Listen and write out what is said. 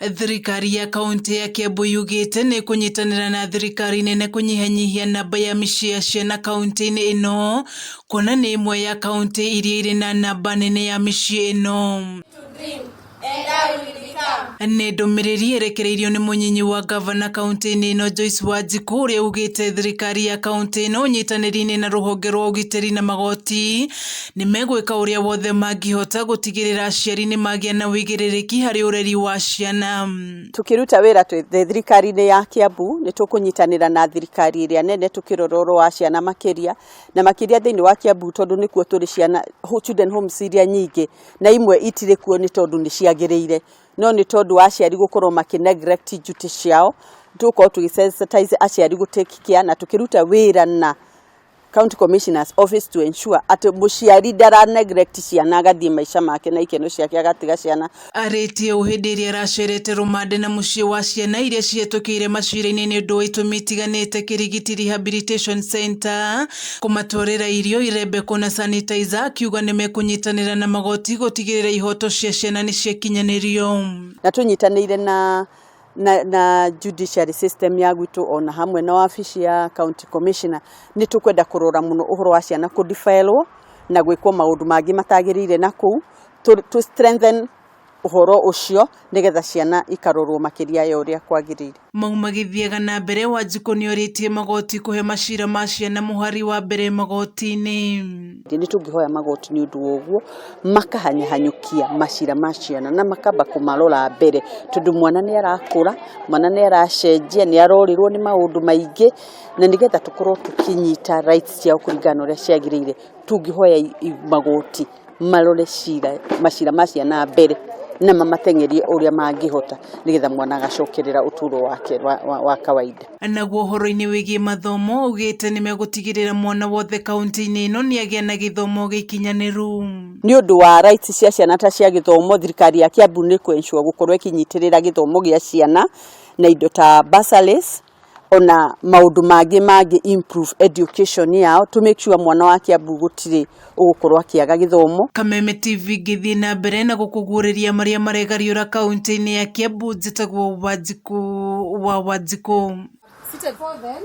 Thirikari ya kaunti ya Kiambu yugĩte nĩ ĩkũnyitanĩra na thirikari nene kũnyihanyihia namba ya mĩciĩ ya ciana kaunti-inĩ ĩno, kuona nĩ ĩmwe ya kaunti iria irĩ na namba nene ya mĩciĩ ĩno. Nĩ ndũmĩrĩri ĩrekereirio nĩ mũnyinyi wa ngavana kaunti-inĩ ĩno Joyce Wanjiku, ũrĩa ugĩte thirikari ya kaunti ĩno ũnyitanĩri-inĩ na rũhonge rwa ũgitĩri na magoti nĩ megwĩka ũrĩa wothe mangĩhota gũtigĩrĩra aciari nĩ magĩa na ũigĩrĩrĩki harĩ ũreri wa ciana. Tukiruta wĩra twĩ thirikari-inĩ ya Kiambu, nĩ tũkũnyitanĩra na thirikari ĩrĩa nene tũkĩrora ũhoro wa ciana makĩria na makĩria thĩinĩ wa Kiambu, tondũ nĩkuo tũrĩ ciana children homes iria nyingĩ, na imwe itirĩ kuo nĩ tondũ nĩ ciagĩrĩire, no nĩ tondũ wa aciari gũkorwo makĩ neglect duty ciao. Tũgũkorwo tũgĩ sensitize aciari gũ take care, na tũkĩruta wĩra na County Commissioner's Office to ensure atĩ mũciari ndara neglect ciana, agathiĩ maica make na ikeno ciake, agatiga ciana. Arĩtie ũũ hĩndĩ ĩrĩa aracerete rũmande na mũciĩ wa ciana iria cihetũkĩire macira-inĩ nĩ ũndũ wa itũmi itiganĩte Kirigiti Rehabilitation Center, kũmatwarĩra irio, irembeko na sanitizer, akiuga nĩ mekũnyitanĩra na magoti gũtigĩrĩra ihoto cia ciana nĩ ciakinyanĩrio. Na tũnyitanĩire na judiciary system ya gwitũ, ona hamwe na wabici ya County Commissioner, nĩ tũkwenda kũrora mũno ũhoro wa ciana kũdefilwo na gwĩkwo maũndũ mangĩ matagĩrĩire, na kũu to strengthen ũhoro ũcio nĩgetha ciana ikarorwo makĩria ya ũrĩa kwagĩrĩire. Mau magĩthiaga na mbere, Wanjikũ nĩorĩtie magoti kũhe macira ma ciana mũhari wa mbere magoti-inĩ. Nĩ tũngĩhoya magoti nĩ ũndũ wa ũguo makahanyahanyũkia macira ma ciana na makamba kũmarora mbere, tondũ mwana nĩ arakũra, mwana nĩ aracenjia, nĩ arorĩrwo nĩ maũndũ maingĩ, na nĩgetha tũkorwo tũkĩnyita rights ciao kũringana na ũrĩa ciagĩrĩire, tũngĩhoya magoti marore cira macira ma ciana mbere na mamateng'erie ũrĩa mangĩhota nĩgetha mwana agacokerera ũtũro wake wa kawaida. Naguo ũhoro-inĩ wĩgiĩ mathomo, augĩte nĩmegũtigĩrĩra mwana wothe kaunti-inĩ ĩno nĩagĩa na gĩthomo gĩkinyanĩru. Nĩ ũndũ wa rights cia ciana ta cia gĩthomo, thirikari ya Kiambu nĩ kũ ensure gũkorwo ĩkĩnyitĩrĩra gĩthomo gĩa ciana na indo ta bursaries, ona maũndũ mangĩ mangĩ improve education yao, to make sure mwana wa Kiambu gũtirĩ ũgũkorwo akĩaga gĩthomo. Kameme TV ngĩthiĩ na mbere na gũkũguũrĩria marĩa maregariũra kaunti-inĩ ya Kiambu, njĩtagwo Wanjikũ wa Wanjikũ. Seated for then.